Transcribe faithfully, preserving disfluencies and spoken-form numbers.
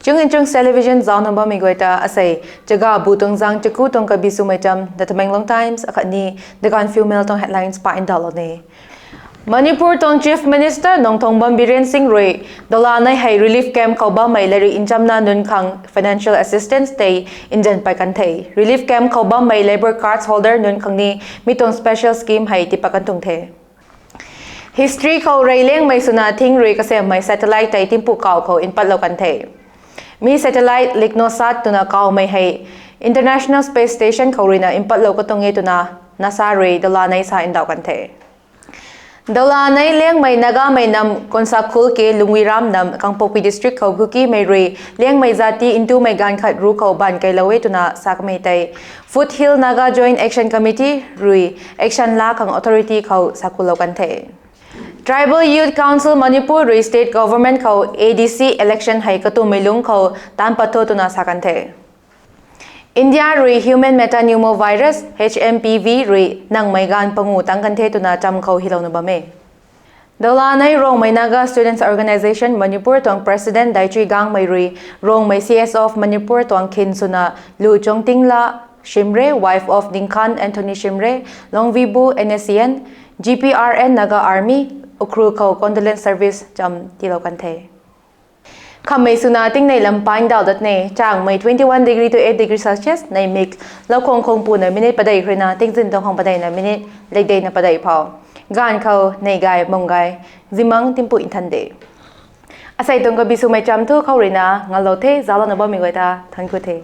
Chung in Chung Television zaucna bammei guay ta asei, chaga bu tuang zang chaku tuang kabi swmei cham, The Tamenglong Times akhatni The Gaanphiu Mail tuang headlines pa ndauhlou ni. Manipur tuang Chief Minister Nongthangbam Biren Singh rui, Dolanei hei relief camp khou bammei lairik nchamna nunc khang financial assistance tei nzan pat kan the. Relief camp khou bammei labour cards holder nunc khang ni mi tuang special scheme hei tiipat kan tuang the. History khou reyliangmei swna thing rui kasemmei satellite tei timpuk kaw khou npatlou kan the. Mi satellite Lignosat twna kawmei hei International Space Station khou ruina mpatlou katuang e twna NASA rui Dolanei sa ndauh kan the. Dolanei liangmei Nagamei nam Konsakhul ke Lungwiram nam Kangpokpi District khou Kukimei rui liangmei zati ntumei gaanv khat ru khou baanv keylou e twna sa kamei tei Foothill Naga Joint Action Committee rui action laa khang authority khou sakulou kan the. Tribal Youth Council Manipur rui state government khou A D C election hei katummei lungc khou taanc pat tho twna sa kan the. India rui human metapneumovirus, H M P V rui nangmei gaanv pangu tang kan the twna cham khou hylouna bam e. Dolanei Rongmei Naga Students Organisation Manipur tuang President Daichui Gangmei rui Rongmei C S of Manipur tuang khin swna Lu Chongtingla Shimray, wife of Dingkhan Anthony Shimray, Longvibu N S C N, G P R N Naga Army, Ukhrul khou condolence service cham tiilou kan the. Khammei swna tingnei lam paindauh dat ne, changmei twenty one degree to eight degree Celsius, neimik, loukhong khongpuna minute padeih ruina tingzin tuang khang padeihna minute lekdeina padeih phou. Gaanv khou nei gay, mung gay, zimang timpui nthan de. Asei tuang kabi swmei cham thu khou ruina ngalou the, zauclouna bammei guay ta thank you the.